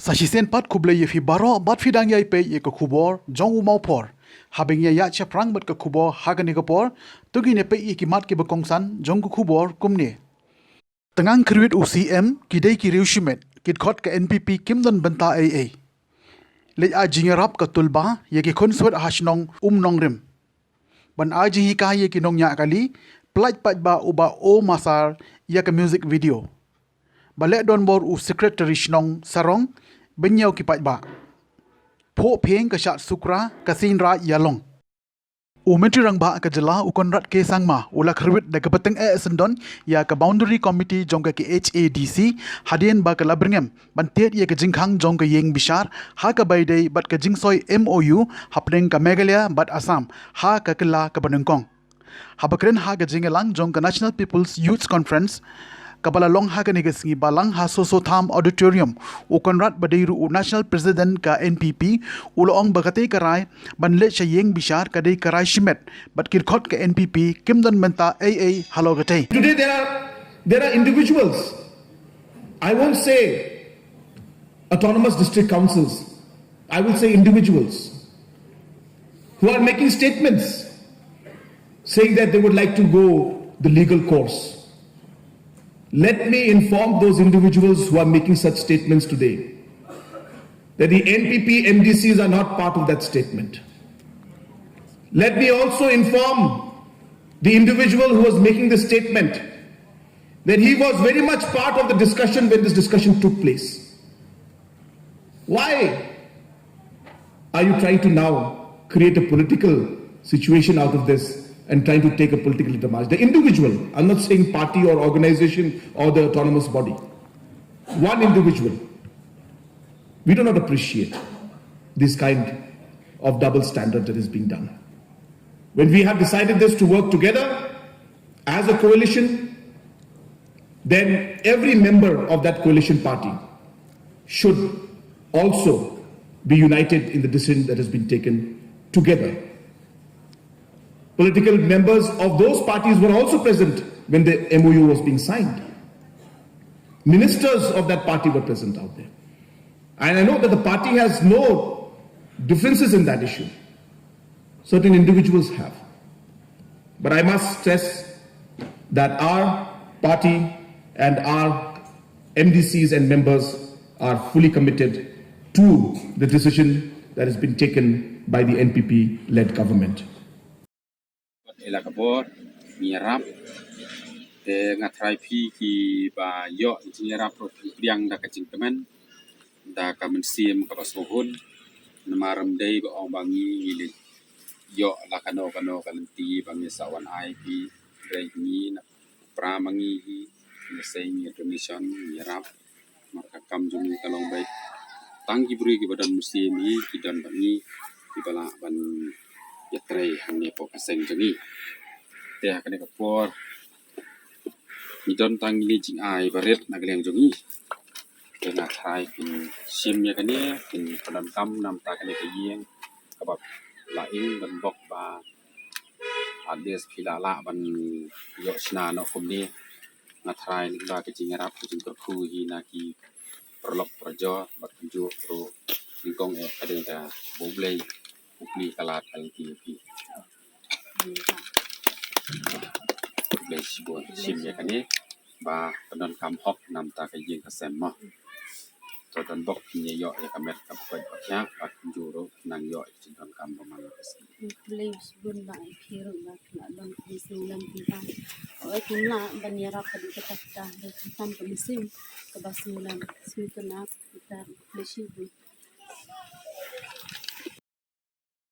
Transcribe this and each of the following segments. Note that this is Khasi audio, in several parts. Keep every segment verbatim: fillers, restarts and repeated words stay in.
Sa shisien pat khublei ïa phi baroh bad phi dang ïai peit ïa ka khubor jong u Mawphor. Haba ngin ïa ïaid shaphrang bad ka khubor ha kane ka por, to ngin ïa peit ïa ki mat kiba kongsan jong ka khubor kumne. Tang khyrwit u C M, ki dei ki riew shimet, ki dkhot ka N P P kim don bynta ei ei. Leit ai jingïarap ka tulba ïa ki khunswet ha shnong Umnongrim. Ban ai jinghikai ïa ki nongñiah kali, pyllait paidbah u Bah O Masar ïa ka music video. Ba leh donbor u Secretary Shnong Sarong, ban ïoh ki paidbah. Phuh phieng ka shad sukra, ka seiñ raid ïalong. U Myntri Rangbah ka jylla u Conrad K Sangma u la khyrwit da kaba tyngeh syndon ïa ka Boundary Committee jong ka K H A D C, hadien ba ka la byrngem ban tied ïa ka jingkhang jong ka ïing bishar ha kaba ïadei bad ka jingsoi M O U hapdeng ka Meghalaya bad Assam ha ka kylla kaba nyngkong. Haba kren ha ka jingïalang jong ka National People's Youth Conference kaba la long ha kane ka sngi balang ha Soso Tham Auditorium, u Conrad ba dei ruh u National President ka N P P u la ong ba katei ka rai ban leit sha ïing bishar ka dei ka rai shimet, bad ki dkhot ka N P P kim don bynta ei ei halor katei. Today there are, there are individuals, I won't say autonomous district councils, I will say individuals who are making statements saying that they would like to go the legal course. Let me inform those individuals who are making such statements today that the N P P M D Cs are not part of that statement. Let me also inform the individual who was making the statement that he was very much part of the discussion when this discussion took place. Why are you trying to now create a political situation out of this and trying to take a political damage? The individual, I'm not saying party or organization or the autonomous body, one individual. We do not appreciate this kind of double standard that is being done. When we have decided this to work together as a coalition, then every member of that coalition party should also be united in the decision that has been taken together. Political members of those parties were also present when the M O U was being signed. Ministers of that party were present out there. And I know that the party has no differences in that issue. Certain individuals have. But I must stress that our party and our M D Cs and members are fully committed to the decision that has been taken by the N P P-led government. Ila ka bor, ngi ïarap, te nga tharai phi kiba ïoh jingïarap ruh phi pdiang da ka jingkmen, da ka mynsiem kaba sngewhun, namar ym dei ba ong ba ngi ngi leit ïoh la kano kano ka lynti ba ngi sa wan ai phi, hynrei ngi na pra ma ngi hi, ngi sei ngi donation, ngi ïarap, namar ka kam jong ngi ka long ba tang ki briew kiba don mynsiem hi ki don bad ngi, kiba lah ban ïatrei hangne hapoh ka seng jong ngi. Te ha kane ka por ngi don tang kine jingai barit na ka liang jong ngi. Te nga tharai phin shim ïa kane, phin pyndonkam namar kane ka ïing kaba la ing donbok ba at least phi la lah ban ïoh shna noh kumne. Nga tharai lyngba ka jingïarap ka jingkyrkhu hi na ki paralok parajor bad kumjuh ruh nyngkong eh ka dei kaba U Blei u plie ka lad ka lynti ïa phi. U Blei shibun, shim ïa kane ba pyndonkam hok namar ka ïing ka sem mo. To donbok phin ïoh ïa ka met kaba koit ba khiah bad kumjuh ruh nang ïoh ïa ka jingdonkam ba man ka sngi. Khublei shibun ba ïa phi ruh ba phi la don ka jingsngewlem kumta. Oi, phi lah ban ïarap ka dei kata kata da ka tam ka mynsiem kaba sngewlem. Sngewtynnat kita, khublei shibun.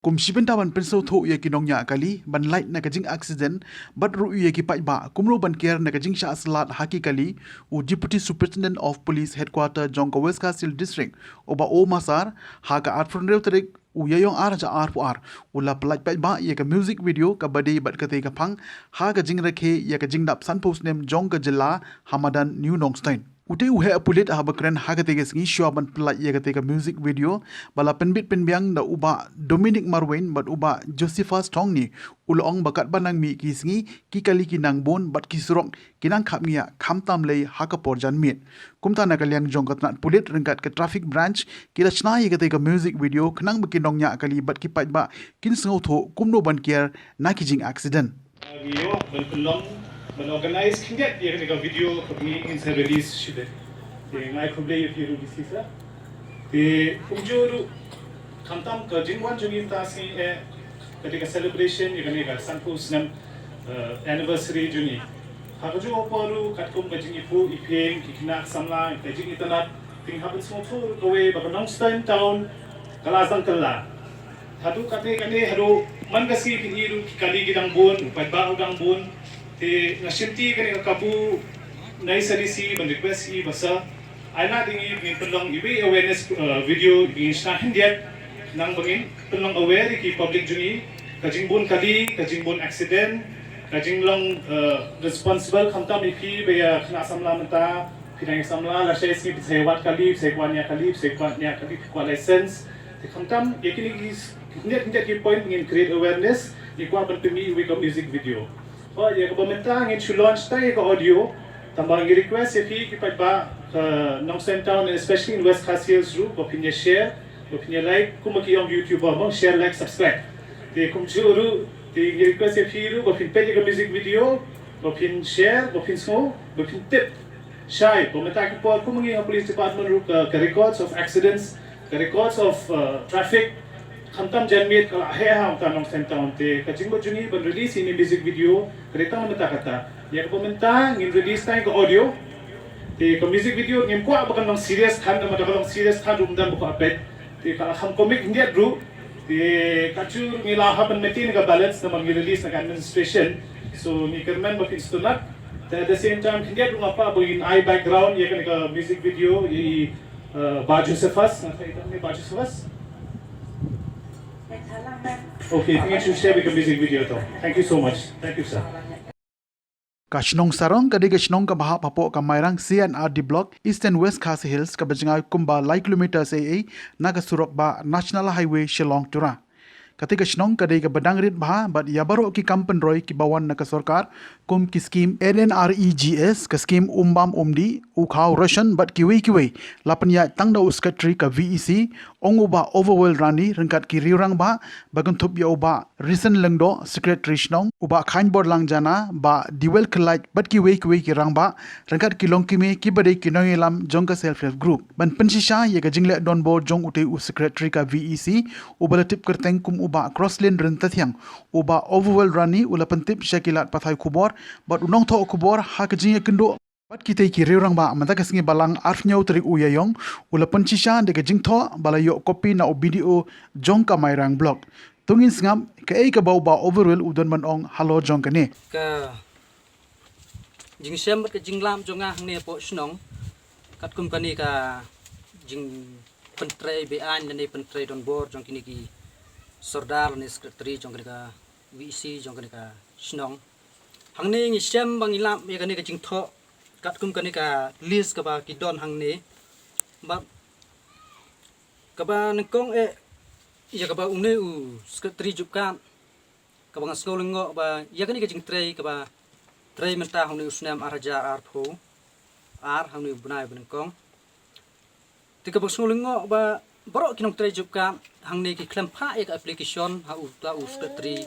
Kum shi bynta ban pynsngewthuh ïa ki nongñiah kali ban lait na ka jing accident bad ruh ïa ki paidbah kumno ban kiar na ka jingshah slad ha ki kali, u Deputy Superintendent of Police Headquarter jong ka West Khasi Hills District, u Bah O Masar, ha ka arphew hynriew tarik u Ïaïong ar hajar arphew ar, u la pyllait paidbah ïa ka music video kaba dei bad katei ka phang ha ka jingrakhe ïa ka jingdap sanphew snem jong ka jylla ha madan New Nongstoiñ. Utei u heh pulit haba kren ha katei ka sngi shuwa ban pyllait ïa katei ka music video ba la pynbit pynbiang da u Bah Dominic Marwein bad u Bah Josephus Thongni, u la ong ba katba nang mih ki sngi, ki kali ki nang bun bad ki surok ki nang khapngiah khamtam lei ha ka por janmiet. Kumta na ka liang jong ka tnat pulit ryngkat ka traffic branch ki la shna ïa katei ka music video khnang ba ki nongñiah kali bad ki paidbah kin sngewthuh kumno ban kiar na ki jing accident. Ngi ïoh ban pynlong, ban organize khyndiat ïa kane ka video kaba ngi ngin sa release shibit. Te nga ai khublei ïa phi ruh Mister Sir. Te kumjuh ruh khamtam ka jingwan jong ngi mynta sngi eh, kane ka celebration ïa kane ka sanphew snem, eh, anniversary jong ngi. Ha kajuh ka por ruh katkum ka jingïapoh ïaphieng, ki khynnah samla, ka jingitynnad, te ngi hap ban sngewthuh ruh kawei ba ka Nongstoiñ Town ka la jang kylla. Haduh katne katne, haduh man ka sngi kine ruh ki kali ki dang bun, u paidbah u dang bun. Te nga shimti kane ka kabu na i S A D C ban request ïa i ba sa ai lad ïa ngi ba ngin pynlong iwei i awareness, uh, video ba ngin shna khyndiat, khnang ba ngin pynlong aware ïa ki public jong ngi ka jingbun kali, ka jingbun accident, ka jinglong, uh, responsible, khamtam ïa phi ba ïa khynnah samla mynta, phi dang ïa samla, lashai sngi phi sa ïa wad kali, phi sa ïa kwah ñiah kali, phi sa ïa kwah ñiah kali, phi kwah license. Te khamtam ïa kine ki khyndiat khyndiat ki point ngin create awareness, ngi kwah ban pynmih iwei ka music video. Hooid, ïa kaba mynta ngin shu launch tang ïa ka audio. Tangba ngi request ïa phi ki paidbah ka Nongstoiñ Town and especially in West Khasi Hills ruh, ba phin ïa share, ba phin ïa like, kumba ki ong YouTuber mo, share, like, subscribe. Te kumjuh ruh, te ngi request ïa phi ruh ba phin peit ïa ka music video, ba phin share, ba phin sngew, ba phin tip shai ba mynta ki por kumba ngi ha police department ruh ka, ka records of accidents, ka records of, uh, traffic, khamtam janmiet ka la heh ha uta Nongstoiñ Town. Te ka jingmut jong ngi ban release ïa ine i music video ka dei tang na mynta kata. Ïa kaba mynta ngin release tang ïa ka audio. Te ka music video ngim kwah ba kan long serious than, namar da ka long serious than ruh ym don ba kwah peit. Te ka la kham comic khyndiat ruh. Te kajuh ruh ngi la hap ban maintain ka balance namar ngi release na ka administration. So ngi kyrmen ba phin sngewtynnat. Te at the same time khyndiat ruh nga kwah ba ngin ai background ïa kane ka music video ïa i, uh, Bah Josephus. Nga kwah ïa i Bah Josephus. Okay, ngin shu share ïa ka music video to. Thank you so much. Thank you, sir. Ka shnong Sarong ka dei ka shnong kaba hap hapoh ka Mairang C and R D Block, Eastern West Khasi Hills, kaba jngai kumba lai kilometer syei na ka surok bah National Highway Shillong Tura. Katei ka shnong ka dei kaba dang rit bha bad ïa baroh ki kam pynroi kiba wan na ka sorkar, kum ki skim N N R E G S, ka skim Umbam Umdih, u khaw ration bad kiwei kiwei, la pynïaid tang da u secretary ka V E C, ong u Bah Overwell Rani, ryngkat ki riew rangbah, ba kynthup ïa u Bah Risen Lyngdoh, Secretary Shnong, u Bah Khainborlang Jana, Bah Dewel Khlait bad kiwei kiwei ki rangbah, ryngkat ki longkmie kiba dei ki nongïalam jong ka Self Help Group. Ban pynshisha ïa ka jingleh donbor jong utei u Secretary ka V E C, uba la tip kyrteng kum u Bah Crosslyn Ryntathiang, u Bah Overwell Rani u la pyntip sha ki lad pathai khubor bad u nongthoh khubor ha ka jingïakynduh bad kitei ki riew rangbah mynta ka sngi Balang arphew hynñiew tarik u Ïaïong, u la pynshisha da ka jingthoh ba la ïoh copy na u B D O jong ka Mairang Block. To ngin sngap kaei kaba u Bah Overwell u don ban ong halor jong kane. Ka jingshem bad ka jinglap jong nga hangne hapoh shnong, katkum kane ka jingpyntrei be-aiñ lane pyntrei donbor jong kine ki sordar lane secretary jong kane ka V E C jong kane ka shnong. Hangne ngi shem ba ngi lap ïa kane ka jingthoh katkum kane ka list kaba ki don hangne. Bad kaba nyngkong eh ïa kaba une u Secretary Job Card, kaba nga sngew lyngngoh ba ïa kane ka jingtrei kaba trei mynta hangne u snem ar hajar arphew ar, hangne u bnai ba nyngkong. Te kaba sngew lyngngoh ba baroh ki nongtrei Job Card hangne ki khlem phah ïa ka application ha uta u Secretary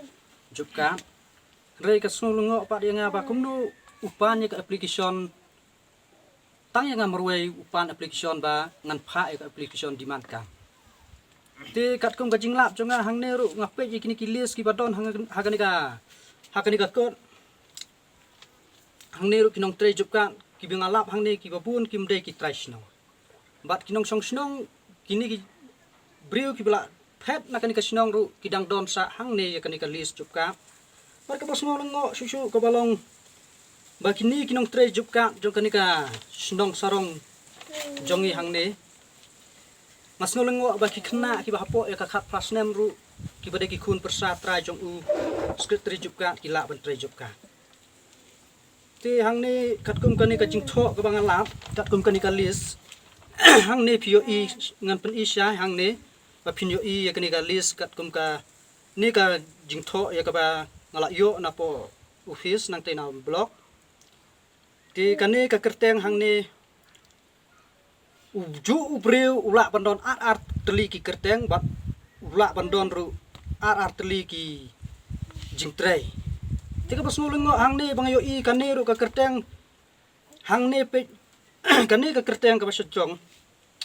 Job Card. Hynrei ka sngew lyngngoh pat ïa nga ba kumno u pan ïa ka application, tang ïa nga marwei u pan application ba ngan phah ïa ka application demand card. Te katkum ka jinglap jong nga hangne ruh nga peit ïa kine ki list kiba don ha, ha kane ka, ha kane ka kot. Hangne ruh ki nongtrei Job Card kiba nga lap hangne kiba bun kim dei ki trai shnong. Bad ki nongshong shnong, kine ki briew kiba la phet na kane ka shnong ruh ki dang don sah hangne ïa kane ka list Job Card. Bad kaba sngew lyngngoh shuh shuh kaba long ba kine ki nongtrei Job Card jong kane ka shnong Sarong jong ngi hangne, nga sngew lyngngoh ba ki khynnah kiba hapoh ïa ka khatphra snem ruh kiba dei ki khun pyrsa trai jong u Secretary Job Card ki lah ban trei Job Card. Te hangne katkum kane ka jingthoh kaba nga lap, katkum kane ka list. Hangne phi ïohi, ngan pyni shai hangne ba phin ïohi ïa kane ka list katkum kane ka jingthoh ïa kaba nga la ïoh napoh office nangta na block. Te kane ka kyrteng hangne, u ju u briew u lah ban don ar ar tylli ki kyrteng bad u lah ban don ruh ar ar tylli ki jingtrei. Te kaba sngewlyngngoh hangne ba nga ïohi kane ruh ka kyrteng hangne peit, kane ka kyrteng kaba sha jong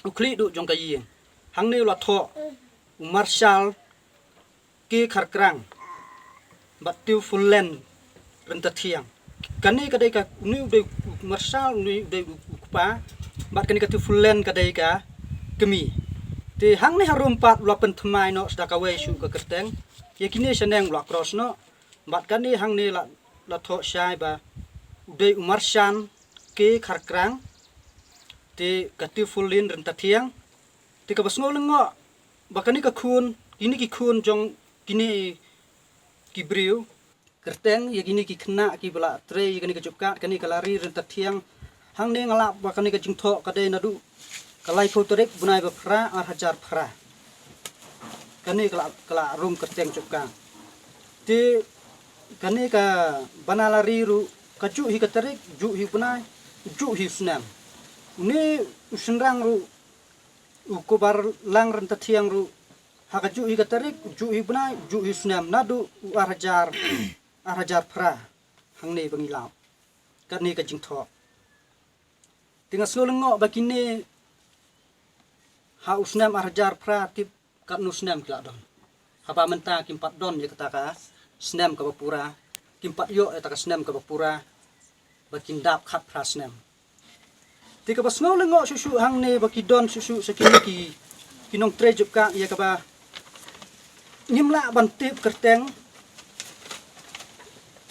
u khlieh duh jong ka ïing. Hangne u la thoh u Marshal K Kharkrang bad Tiefullen Ryntathiang. Kane ka dei ka, une u dei u Marshal, une u dei u kpa, bad kane ka Tiefullen ka dei ka kmie. Te hangne harum pat u la pynthymmai noh sa da kawei shuh ka kyrteng. Ïa kine shaneng u la cross noh. Bad kane hangne la, la thoh shai ba u dei u Marshal K Kharkrang, te ka Tiefullen Ryntathiang. Te kaba sngewlyngngoh ba kane ka khun, kine ki khun jong kine ki briew, kyrteng ïa kine ki khynnah kiba la trei ïa kane ka job card, kane ka Lari Ryntathiang. Hangne nga lap ba kane ka jingthoh ka dei naduh ka laiphew tarik bnai ba phra, ar hajar phra. Kane ka la, ka la rung kyrteng job card. Te kane ka Banalari ruh ka juh hi ka tarik, juh hi u bnai, juh hi u snem. Une u shynrang ruh, u Kubarlang Ryntathiang ruh, ha ka juh hi ka tarik, juh hi u bnai, juh hi u snem, naduh u ar hajar, ar hajar phra. Hangne ba ngi lap kane ka jingthoh. Te nga sngewlyngngoh ba kine ha u snem ar hajar phra tip katno snem ki la don. Haba mynta kim pat don ïa kata ka snem kaba pura, kim pat ïoh ïa kata ka snem kaba pura ba kin dap khatphra snem. Te kaba sngewlyngngoh shuh shuh hangne ba ki don shuh shuh sa kine ki, ki nongtrei job card ïa kaba ngim lah ban tip kyrteng,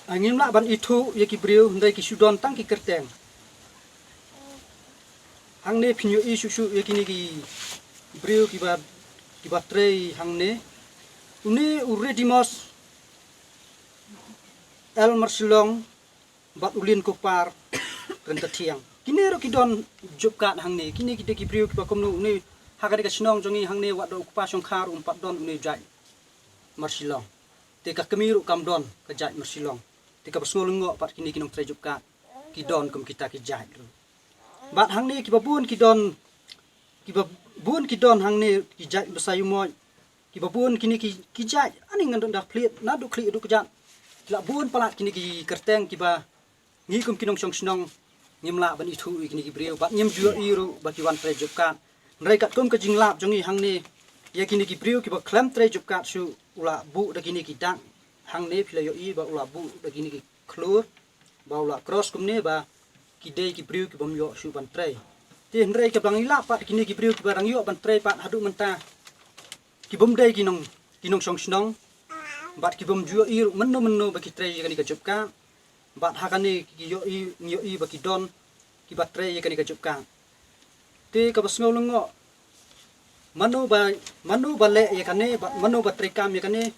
ah, ngim lah ban ithuh ïa ki briew, hynrei ki shu don tang ki kyrteng. Hangne phin ïohi shuh shuh ïa kine ki briew kiba, kiba trei hangne. Une u Redimos L Marshillong bad u Lin Kupar Ryntathiang. Kine ruh ki don job card hangne. Kine ki dei ki briew kiba kumno, une ha kane ka shnong jong ngi hangne wat da u kpa shongkha ruh um pat don une u jait Marshillong. Te ka kmie ruh kam don ka jait Marshillong. Te kaba sngewlyngngoh pat kine ki nongtrei job card ki don kum kita ki jait ruh. Bad hangne kiba bun ki don, kiba bun ki don hangne ki jait Basaiawmoit. Kiba bun kine ki, ki jait, ani ngan don da khlieh, naduh khlieh haduh kjat. Ki la bun palat kine ki kyrteng kiba ngi kum ki nongshong shnong ngim lah ban ithuh ïa kine ki briew, bad ngim ju ïohi ruh ba ki wan trei job card. Hynrei katkum ka jinglap jong ngi hangne ïa kine ki briew kiba khlem trei job card shuh, u la buh da kine ki dak hangne, phi la ïohi ba u la buh da kine ki khlur, ba u la cross kumne ba ki dei ki briew kibym ïoh shuh ban trei. Te hynrei kaba ngi lap pat kine ki briew kiba dang ïoh ban trei pat haduh mynta, kibym dei ki nong, ki nongshong shnong, bad kibym ju ïohi ruh mynno mynno ba ki trei ïa kane ka job card. Bad ha kane ki ïohi, ngi ïohi ba ki don kiba trei ïa kane ka job card. Te kaba sngewlyngngoh, mano ba, mano ba leh ïa kane, ba, mano ba treikam ïa kane.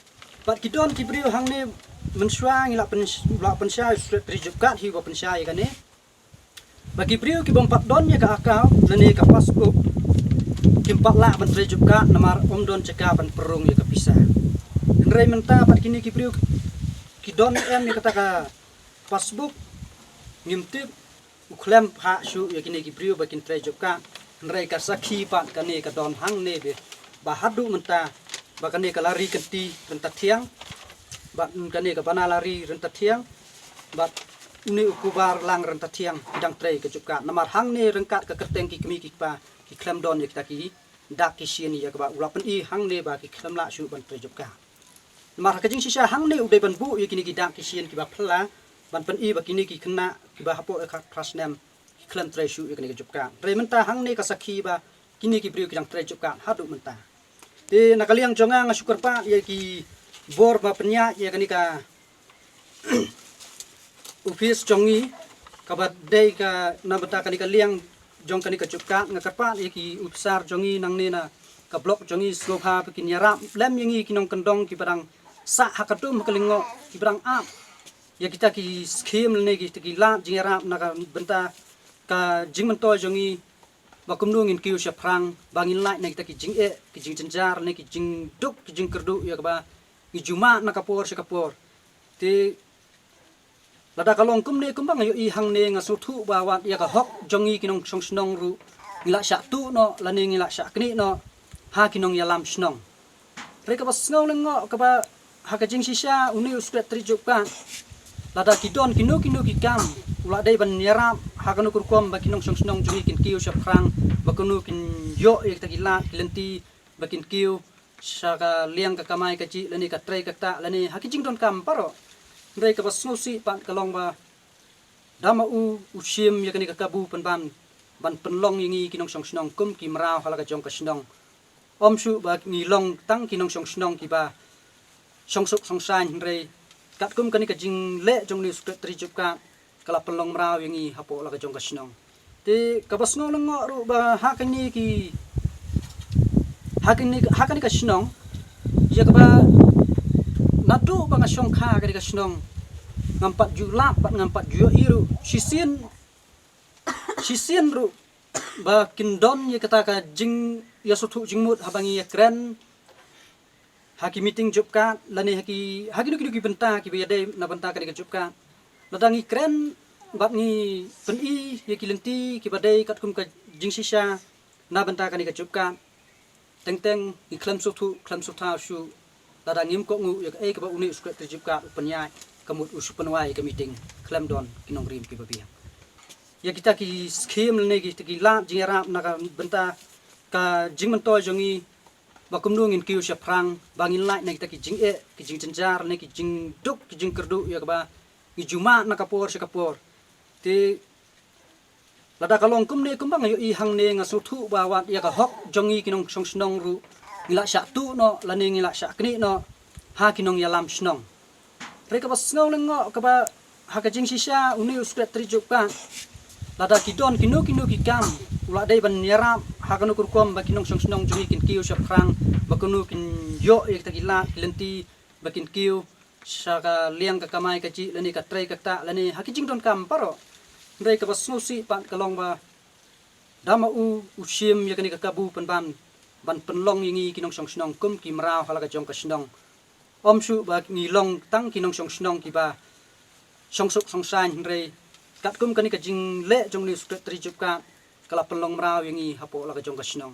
Bad ki don ki briew hangne, mynshuwa ngi la pyn, la pynshai, u Secretary job card hi ba pynshai ïa kane. Ba ki briew kibym pat don ïa ka account lane ka passbook, kim pat lah ban trei job card namar ym don jaka ban pynrung ïa ka pisa. Hynrei mynta pat kine ki briew ki don em ïa kata ka passbook, ngim tip u khlem phah shuh ïa kine ki briew ba kin trei job card. Hynrei ka sakhi pat kane ka don hangne ba, ba haduh mynta ba kane ka Lari Kynti Ryntathiang, bad kane ka Banalari Ryntathiang, bad une u Kubarlang Ryntathiang ki dang trei ka job card. Namar hangne ryngkat ka kyrteng ki kmie ki kpa ki khlem don ïa kita ki dak ki shin ïa kaba u la pyni hangne ba ki khlem lah shuh ban trei job card. Namar ha ka jingshisha hangne u dei ban buh ïa kine ki dak ki shin kiba phylla ban pyni ba kine ki khynnah kiba hapoh ïa ka khatphra snem ki khlem trei shuh ïa kane ka job card. Hynrei mynta hangne ka sakhi ba kine ki briew ki dang trei job card haduh mynta. Te na ka liang jong nga nga shu kyrpad ïa ki bor ba pynïaid ïa kane ka office jong ngi kaba dei ka na bynta kane ka liang jong kane ka job card, nga kyrpad ïa ki officer jong ngi nangne na ka block jong ngi sngewbha ba kin ïarap lem ïa ngi ki nongkyndong kiba dang sah ha ka dum ha ka lyngngoh, kiba dang ap ïa kita ki skhim lane kita ki lad jingïarap na ka bynta ka jingmyntoi jong ngi, ba kumno ngin kiew shaphrang, ba ngin lait na kita ki jingeh, ki jingjynjar lane ki jingduk, ki jingkyrduh ïa kaba ngi ju mad na ka por sha ka por. Te lada ka long kumne, kumba nga ïohi hangne, nga sngewthuh ba wat ïa ka hok jong ngi ki nongshong shnong ruh ngi la shah tuh noh lane ngi la shah knieh noh ha ki nongïalam shnong. Hynrei kaba sngew lyngngoh kaba ha ka jingshisha une u Secretary Job Card, lada ki don kino kino ki kam, u la dei ban ïarap ha kano ka rukom ba ki nongshong shnong jong ngi kin kiew shaphrang, ba kano kin ïoh ïa kita ki lad ki lynti ba kin kiew sha ka liang ka kamai kajih lane ka trei ka ktah lane ha ki jingdonkam baroh. Hynrei kaba sngewsih pat ka long ba da ma u u shim ïa kane ka kabu pynban ban pynlong ïa ngi ki nongshong shnong kum ki mraw ha la ka jong ka shnong. Ym shuh ba ngi long tang ki nongshong shnong kiba shongsuk shongsaiñ, hynrei katkum kane ka jingleh jong une u Secretary Job Card ka la pynlong mraw ïa ngi hapoh la ka jong ka shnong. Te kaba sngew lyngngoh ruh ba ha kane ki, ha kane, ha kane ka shnong, ïa kaba naduh ba nga shongkha kane ka shnong, ngam pat ju lap bad ngam pat ju ïohi ruh shisien, shisien ruh ba kin don ïa kata ka jingïasngewthuh jingmut haba ngi ïakren ha ki meeting Job Card lane ha ki, ha kino kino ki bynta kiba ïadei na bynta kane ka Job Card. Lada ngi kren bad ngi pyni ïa ki lynti kiba dei katkum ka jingshisha na bynta kane ka Job Card, teng teng ngi khlem sngewthuh, khlem sngewthaw shuh lada ngim kohnguh ïa kaei kaba une u Secretary Job Card u pynïaid, ka mut u shu pynwai ïa ka meeting khlem don ki nongrim kiba biang. Ïa kita ki skhim lane kita ki lad jingïarap na ka bynta ka jingmyntoi jong ngi, ba kumno ngin kiew shaphrang, ba ngin lait na kita ki jingeh, ki jingjynjar lane ki jingduk, ki jingkyrduh ïa kaba ngi ju mad na ka por sha ka por. Te lada ka long kumne, kumba nga ïohi hangne, nga sngewthuh ba wat ïa ka hok jong ngi ki nongshong shnong ruh ngi la shah tuh noh lane ngi la shah knieh noh ha ki nongïalam shnong. Hynrei kaba sngew lyngngoh kaba ha ka jingshisha une u Secretary Job Card, lada ki don kino kino ki kam, u la dei ban ïarap ha kano ka rukom ba ki nongshong shnong jong ngi kin kiew shaphrang, ba kano kin ïoh ïa kita ki lad ki lynti ba kin kiew sha ka liang ka kamai kajih lane ka trei ka ktah lane ha ki jingdonkam baroh. Hynrei kaba sngewsih pat ka long ba da ma u u shim ïa kane ka kabu pynban ban pynlong ïa ngi ki nongshong shnong kum ki mraw ha la ka jong ka shnong. Ym shuh ba ngi long tang ki nongshong shnong kiba shongsuk shongsaiñ, hynrei katkum kane ka jingleh jong une u Secretary Job Card ka la pynlong mraw ïa ngi hapoh la ka jong ka shnong.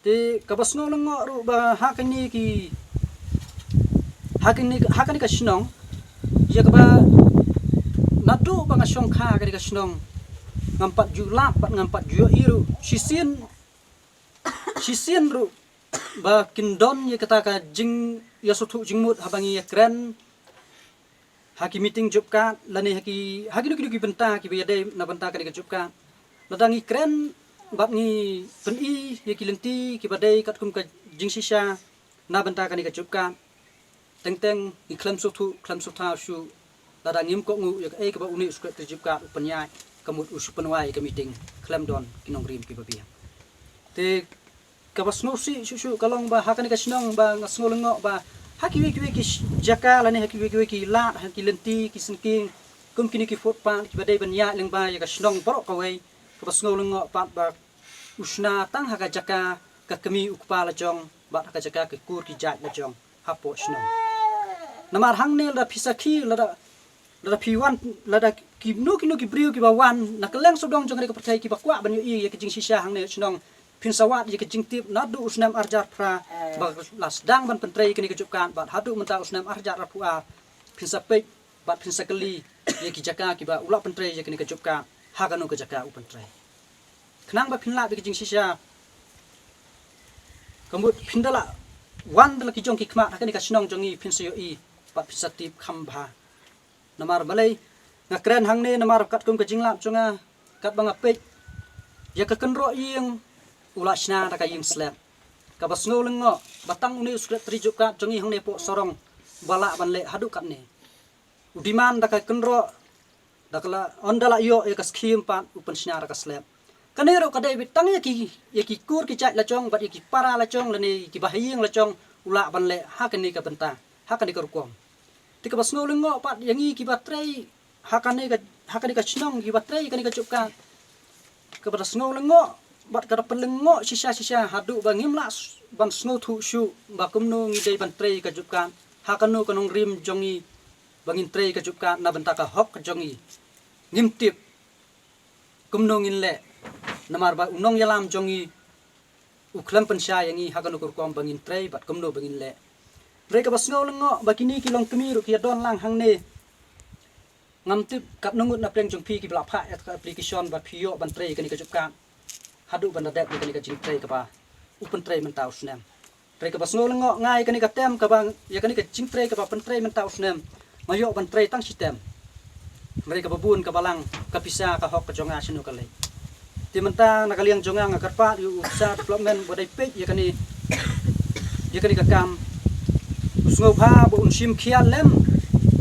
Te kaba sngew lyngngoh ruh ba ha kane ki, ha kane, ha kane ka shnong, ïa kaba naduh ba nga shongkha kane ka shnong, ngam pat ju lap bad ngam pat ju ïohi ruh shisien, shisien ruh ba kin don ïa kata ka jingïasngewthuh jingmut haba ngi ïakren ha ki meeting Job Card lane ha ki, ha kino kino ki bynta kiba ïadei na bynta kane ka Job Card. Lada ngi kren bad ngi pyni ïa ki lynti kiba dei katkum ka jingshisha na bynta kane ka Job Card, teng teng ngi khlem sngewthuh, khlem sngewthaw shuh lada ngim kohnguh ïa kaei kaba une u Secretary Job Card u pynïaid, ka mut u shu pynwai ïa ka meeting khlem don ki nongrim kiba biang. Te kaba sngewsih shuh shuh ka long ba ha kane ka shnong ba nga sngew lyngngoh ba ha kiwei kiwei ki sh-, jaka lane ha kiwei kiwei ki lad, ha ki lynti ki syngkien kum kine ki footpath kiba dei ban ïaid lyngba ïa ka shnong baroh kawei, kaba sngew lyngngoh pat ba u shna tang ha ka jaka ka kmie u kpa la jong bad ha ka jaka ki kur ki jait la jong hapoh shnong. Namar hangne lada phi sakhi, lada, lada phi wan, lada kino kino ki briew kiba wan na kylleng sawdong jong kane ka pyrthei kiba kwah ban ïohi ïa ka jingshisha hangne shnong, phin sa wad ïa ka jingtip naduh u snem arhajar phra ba la sdang ban pyntrei ïa kane ka Job Card bad haduh mynta u snem arhajar arphew ar, phin sa peit bad phin sa kylli ïa ki jaka kiba u la pyntrei ïa kane ka Job Card, ha kano ka jaka u pyntrei. Khnang ba phin lap ïa ka jingshisha, ka mut phin da lah wan da la ki jong ki khmat ha kane ka shnong jong ngi, phin sa ïohi bad phin sa tip kham bha. Namar balei nga kren hangne, namar katkum ka jinglap jong nga, katba nga peit ïa ka kynroh ïing, u la shna da ka ïing slab. Kaba sngew lyngngoh ba tang une u Secretary Job Card jong ngi hangne poh sarong ba lah ban leh haduh katne. U demand da ka kynroh, da ka la, ynda la ïoh ïa ka skhim pat u pynshna da ka slab. Kane ruh ka dei beit tang ïa ki, ïa ki kur ki jait la jong bad ïa ki para la jong lane ïa ki bahaïing la jong u lah ban leh ha kane ka bynta, ha kane ka rukom. Kaba sngew lyngngoh pat ïa ngi kiba trei ha kane ka, ha kane ka shnong kiba trei kane ka job card. Kaba da sngew lyngngoh bad ka da pynlyngngoh shisha shisha haduh ba ngim lah s-, ban sngewthuh shuh ba kumno ngi dei ban trei ka job card ha kano ka nongrim jong ngi, ba ngin trei ka job card na bynta ka hok jong ngi. Ngim tip kumno ngin leh, namar ba u nongïalam jong ngi u khlem pynshai ïa ngi ha kano ka rukom ba ngin trei bad kumno ba ngin leh. Hynrei kaba sngew lyngngoh ba kine ki longkmie ruh ki ïa don lang hangne. Ngam tip katno ngut na pdeng jong phi kiba la phah ïa ka application ba phi ïoh ban trei kane ka job card haduh ban da dep ïa kane ka jingtrei kaba u pyntrei mynta u snem. Hynrei kaba sngew lyngngoh nga ïa kane ka term kaba, ïa kane ka jingtrei kaba pyntrei mynta u snem, nga ïoh ban trei tang shi term. Hynrei kaba bun kaba lang ka pisa ka hok ka jong nga shano ka leit. Te mynta na ka liang jong nga nga kyrpad ïa u Officer Development ba dei peit ïa kane, ïa kane ka kam, u sngewbha ba un shim khia lem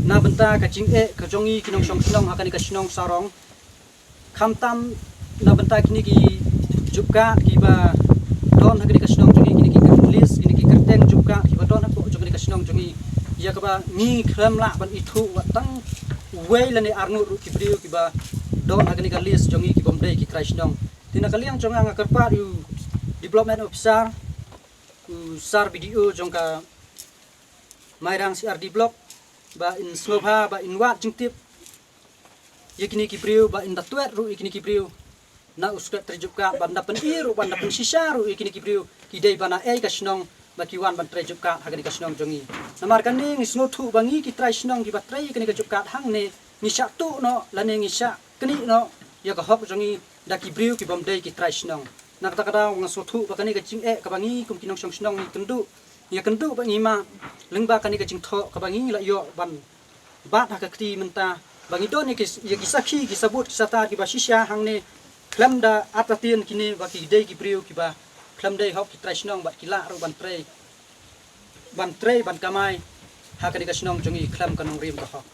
na bynta ka jingeh ka jong ngi ki nongshong shnong ha kane ka shnong Sarong. Khamtam na bynta kine ki job card kiba don ha kane ka shnong jong ngi, kine ki list, kine ki kyrteng job card kiba don hapoh jong kane ka shnong jong ngi, ïa kaba ngi khlem lah ban ithuh wat tang uwei lane arngut ruh ki briew kiba don ha kane ka list jong ngi kibym dei ki trai shnong. Te na ka liang jong nga nga kyrpad ïa u Development Officer, u Sir B D O jong ka Mairang C R D Block, ba in sngewbha ba in wad jingtip ïa kine ki briew, ba in da twet ruh ïa kine ki briew na u Secretary job card, ban da pyni ruh, ban da pynshisha ruh ïa kine ki briew ki dei ba na ei ka shnong ba ki wan ban trei job card ha kane ka shnong jong ngi. Namar kane ngi sngewthuh ba ngi ki trai shnong kiba trei ïa kane ka job card hangne ngi shah tuh noh lane ngi shah knieh noh ïa ka hok jong ngi da ki briew kibym dei ki trai shnong. Na kata ka daw nga sngewthuh ba kane ka jingeh kaba ngi kum ki nongshong shnong ngi kynduh, ngi ïa kynduh ba ngi mad lyngba kane ka jingthoh kaba ngi la ïoh ban bat ha ka kti mynta, ba ngi don ïa ki, ïa ki sakhi, ki sabut, ki satar kiba shisha hangne, khlem da artatien kine ba ki dei ki briew kiba khlem dei hok ki trai shnong bad ki lah ruh ban trei, ban trei ban kamai ha kane ka shnong jong ngi khlem ka nongrim ka hok.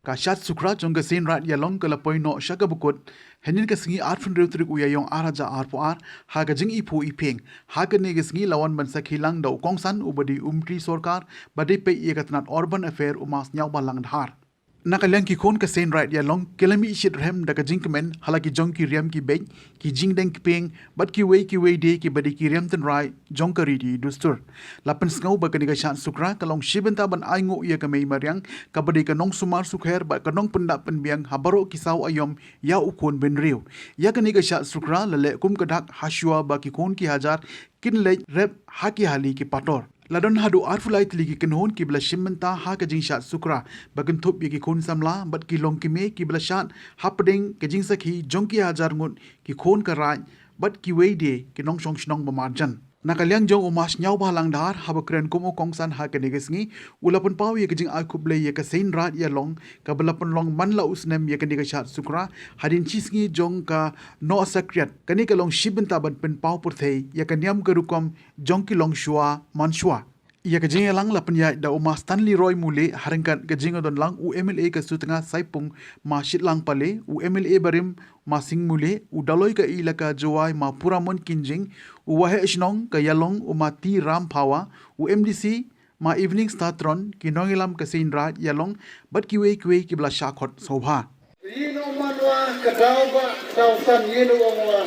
Ka Shad Sukra jong ka Seiñ Raij Ïalong ka la poi noh sha kaba kut hynnin ka sngi arphew hynriew tarik u Ïaïong ar hajar arphew ar ha ka jingiphuh iphieng. Ha kane ka sngi la wan ban sakhi lang da u kongsan uba dei u Myntri Sorkar ba dei peit ïa ka tnat Urban Affair u Ma Sniawbhalang Dhar. Na ka liang ki khun ka Seiñ Raij Ïalong ki la mih shitrhem da ka jingkmen ha la ki jong ki riam ki beit, ki jingdeng kpieng bad kiwei kiwei de kiba dei ki riam tynrai jong ka riti dustur. La pynsngew ba kane ka Shad Sukra ka long shi bynta ban ainguh ïa ka mei mariang kaba dei ka nongsumar sukher bad ka nongpyndah pynbiang ha baroh ki saw aïom ïa u khun bynriew. Ïa kane ka Shad Sukra la leh kum ka dak hashwa ba ki khun ki hajar kin leit rep ha ki hali ki pator. La don haduh arphew lai tylli ki kynhun kiba la shim bynta ha ka jingshad Sukra ba kynthup ïa ki khun samla bad ki longkmie kiba la shad hapdeng ka jingsakhi jong ki hajar ngut ki khun ka raij bad kiwei de ki nongshong shnong ba marjan. Na ka liang jong u Ma Sniawbhalang Dhar, haba kren kum u kongsan ha kane ka sngi, u la pynpaw ïa ka jingai khublei ïa ka Seiñ Raij Ïalong kaba la pynlong man la u snem ïa kane ka Shad Sukra, hadien shi sngi jong ka Nohsakriat. Kane ka long shi bynta ban pynpaw pyrthei ïa ka niam ka rukom jong ki longshuwa manshuwa. Ïa ka jingïalang la pynïaid da u Ma Stanley Roy Mule, ha ryngkat ka jingïadonlang u M L A ka Sutnga Saipung Ma Shitlang Pale, u M L A barim Ma Sing Mule, u Daloi ka Elaka Jowai Ma Puramon Kynjing, u Waheh Shnong ka Ïalong u Ma T Ram Phawa, u M D C Ma Evening Star Tron, ki nongïalam ka Seiñ Raij Ïalong bad kiwei kiwei kiba la shah khot sngewbha. Ïa u man wa ka daw ba daw san ïa u ong wa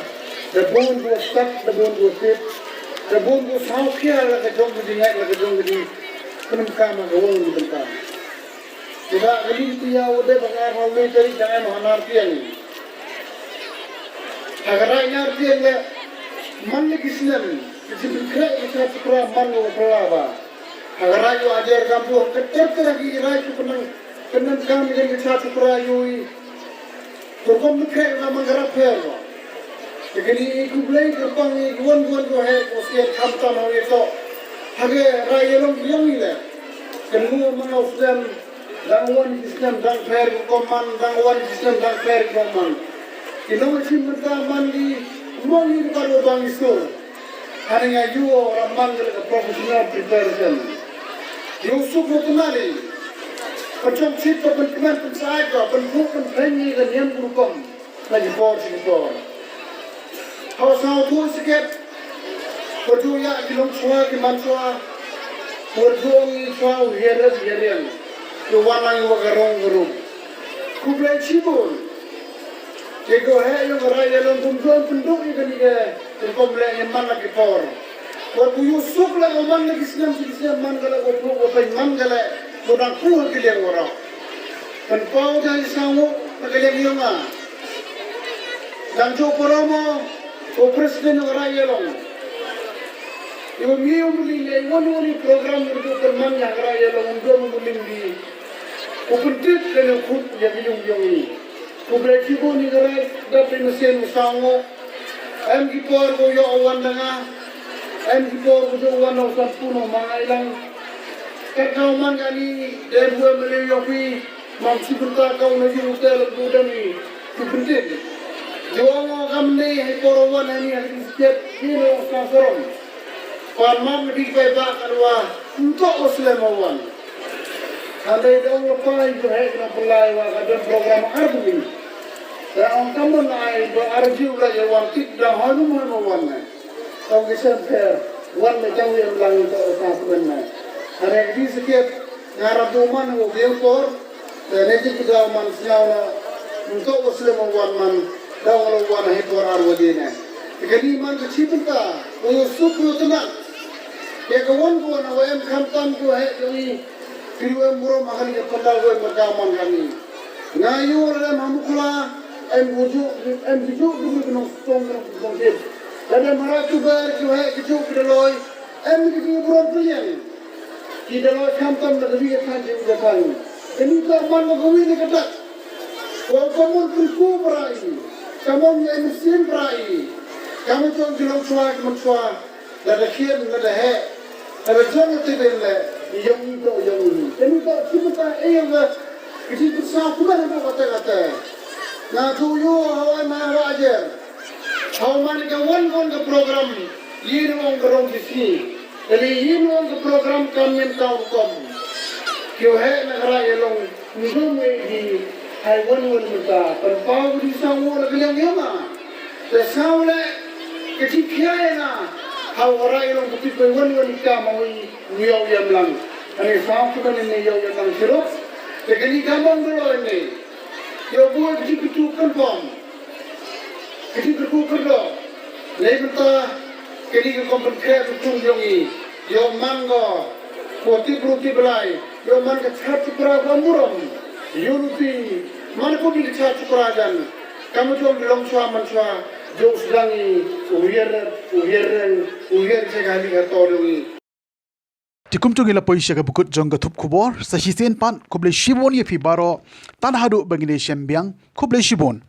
da bun bun stat, da bun bun tip, da bun bun saw khia la ka jong ka jingïaid, la ka jong ka jingpyndonkam ha ka wang ni bynta. Ïa ka ling ti ïa u de ba nga ha u le tarik dang em ha Nartiang. Ha ka raid Nartiang le man le ki snem ki jingpynkhreh ki Shad Sukra man u pla ba. Ha ka raid u Ajer Gambuh ka ter ter ki raid ki pynang pynang kam ïa ki Shad Sukra ïa u. Ko kom ne khreh na man ka rap pher ba. Te kini i khublei kyrpang i kwon kwon ko he ko sien khamtam ha ïa to. Ha ka raid Ïalong Ïalong i le. Kan mu man u snem dang wan ki snem dang pher ko man, dang wan ki snem dang pher ko man. Ki nong shim mynta man ki mon ki ka ro bang i sur. Hana nga ïoh ra man ka professional preparation. Ïoh suk ro kemari. Pynchong chit ko pynkmen pynsaid ko pynpuk pynpeng ni ka niam ka rukom. Na ki por shi ki por. Hau saw tu siket. Ko ju ïa ki longshuwa ki manshuwa. Ko ju ong i shuwa u hiar hiar yang. Ïa wan lang ïa ka rong ka rong. Khublei shibun. Te ko heh ïa ka rai ïa long kumjuh pynduh ïa kane ka rukom leh ïa man la ki por. Wat u ïoh suk la ko man la ki snem ki snem man ka la ko plu ko pyn man ka la ko dang plu ha ki liang waroh. Pynpaw ja i sangu la ka liang ïong a. Dang jo poromo ko president ïa ka rai ïa long. Iwa mi um ling ïa iwan iwan i program ïa ka rai ïa long um jo um ling di. U pyntit kane u kut ïa ki yung yung i. U bre ki bun i ka rai dap i mesin u sangu. Em ki por ko ïoh wan da nga. Em ki por ko ïoh wan u san puno ma ngai lang. Kat kau man kani dai bue mele ïoh pi. Mam si bynta kau na yung tel bu dang i. U pyntit. Jong o kam ne hai por wan ani hari siket. Kino ka sorom. Pan mam di pai ba kalwa. Untuk o slem wan. Hynrei da ong lypa ïa ka heh ka pynlai wa ka don program ar bnai. Da ong ka mon ai ba ar jiw la ïa wan tip da hanu hanu wan ne. Ong ki sem pher wan me jang ïa lang to sa semen ne. Hynrei di sikit nga rap du man u biang por. Da ne ji ki daw man sñiaw na. Nto u slem wan man. Da ong lo wan hi por ar wa di ne. Ka di man ka chi pynta. U yu suk u tnak. Ïa ka wan ka wan wa em kham tam ki wa heh ka wi. Ki yu em burom ha kani ka pandal wa em ka man kani. Nga yu la em ha Mukhla em buju em buju buju ki nongstong ki nongstong tip. La em ha Rajshahi ki wa heh ki ju ki Daloi em ki ju burom piliang. Ki Daloi kham tam la ka wi ka than ki wi ka than. Kani ka man ka wi ni ka dak. Wa ka mun pynku bra i. Ka mun em sin bra i. Ka mun tong ki long chwa ki mun chwa. Lada khian, lada heh, lada jong te ben le, yong i to, yong i. Kani to, ki mynta e yong ka, ki ti pynsa kuman ko kate kate. Na tu yu, hawa na wa ajer. Hawa man ka wan wan ka program, yin ong ka rong ki si. Kali yin ong ka program kam yin tau kom. Kyo heh na kara yalong. Ndu me di hai wan wan mynta, pynpaw di sang wo la kaliang yama. Te saw le, ka chi khia ya na, ha wa rai long ka ti pynwan wan ka ma wi, wi yaw yam lang. Ani saw ki ban ni yaw yam lang sirop. Te ka ni ka mong dolo ni. Yaw bu ka chi ki tu kan pom. Ka chi ki tu kan do. Nei mynta, ka ni ka kom pynkhia ka tu yong i. Yaw mang go. Ko ti bru ti blai. Yaw man ka char chukra ka muram. Unity. Man ko ni ka char chukra jan. Ka ma jong di long chwa man chwa. Jong sdang i. U yer, u yer, u yer che ka ni ka to dong i. Te kumtu ngi la poi sha ka bukut jong ka thup khubor, sa shisien pat, khublei shibun ïa phi baroh, tan haduh ba ngin ïa shem biang, khublei shibun.